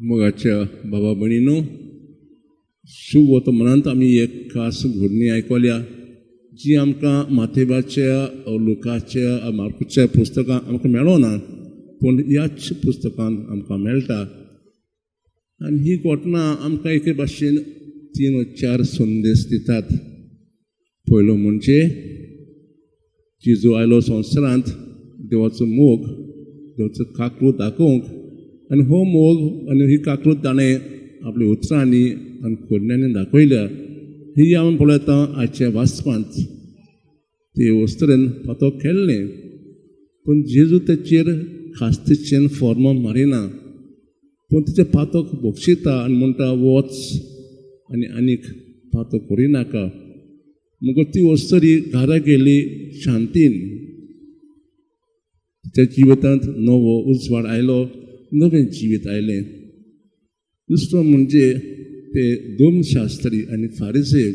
मोगाच्या बाबा भयणीनो, शुभ वर्तमानांत आमी एक खास घडणी आयकल्या जी आमकां माथेवाच्या, लुकाच्या, मार्कुच्या पुस्तकां आमकां मेळना, पूण ह्याच पुस्तकान आमकां मेळटा. आनी ही घटना आमकां एके भाशेन तीन चार संदेश दितात. पयलो म्हणजे जेजू आयलो संवसारांत देवाचो मोग, देवाचो काकूट दाखोवंक आनी हो मोग आनी ही काकूट ताणें आपल्या उतरांनी आनी करण्यांनी दाखयल्या. ही आमी पळयता आयच्या वाचपांत. ते वस्तरेन पातक केल्लें, पूण जेजू तेचेर खास्तीचेन फॉर्म मारिना, पूण तिचें पातक बक्षिता आनी म्हणटा, वच आनी आनीक पातक करिनाका. मगो ती वस्तरी घरा गेली शांतीन. तिच्या जिवितांत नवो उजवाड आयलो, नवें जिवीत आयलें. दुसरो म्हणजे ते धर्मशास्त्री आनी फारिसे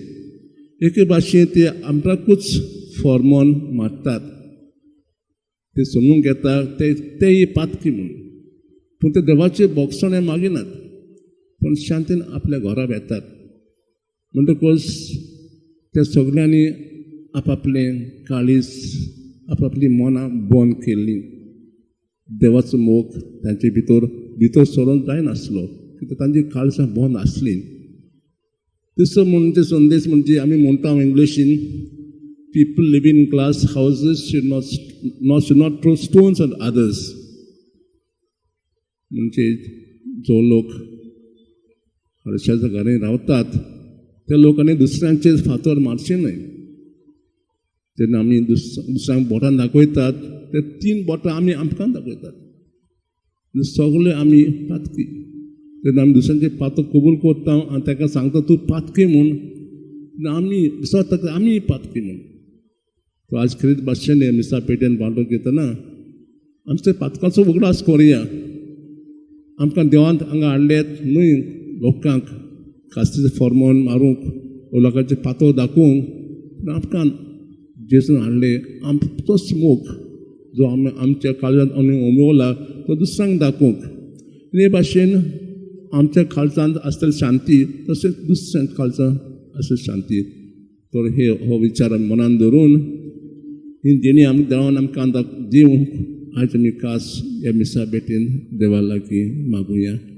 एके भाशेन ते आमकांकूच फॉर्मोन मारतात. ते समजून घेता ते तेय पातकी म्हूण, पूण ते देवाचे बोगसणें मागिनात, पूण शांतीन आपल्या घरा वेतात. म्हणटकूच त्या सगल्यांनी आपापलें काळीज, आपापलीं मनां बंद केल्लीं. देवाचो मोग तांचे भितर भितर सरोंक जायनासलो, कित्याक तांची काळजां बंद आसलीं. तिसरो म्हणजे संदेश म्हणजे आमी म्हणटा इंग्लिशीन, "People living in glass houses should not throw stones at others." म्हणजे जो लोक हरशाच्या घरांनी रावतात त्या लोकांनी दुसऱ्यांचेर फातर मारचे न्हय. जेन्ना आमी दुसऱ्यांक बोटान दाखयतात, ते तीन बोटां आमी आमकां दाखयतात. सगळे आमी पातकी. तेन्ना आमी दुसऱ्यांचे पातक कबूल करता आनी ताका सांगता तूं पातकी म्हूण, तेन्ना आमी विसरता आमी पातकी म्हूण. तो आज खेरीत भाशेन मिसा पेटेन वांटो घेतना आमच्या पातकाचो उगडास करुया. आमकां देवान हांगा हाडलेत न्हय लोकांक कास्तीचें फॉर्मोन मारूंक वो लोकांचे पातक दाखोवंक, पूण आमकां जेजून हाडले आमचोच मोग जो आमी आमच्या काळजांत आमी उमळला तो दुसऱ्यांक दाखोवंक. आनी हे भाशेन आमच्या काळजांत आसतली शांती, तशेंच दुसऱ्यांच्या काळजांत आसतली शांती. तर हे हो विचार आमी मनान धरून ही देणी आमकां देवान आमकां दिवंक आयज आमी खास ह्या मिसा भेटीन देवा लागीं मागुया.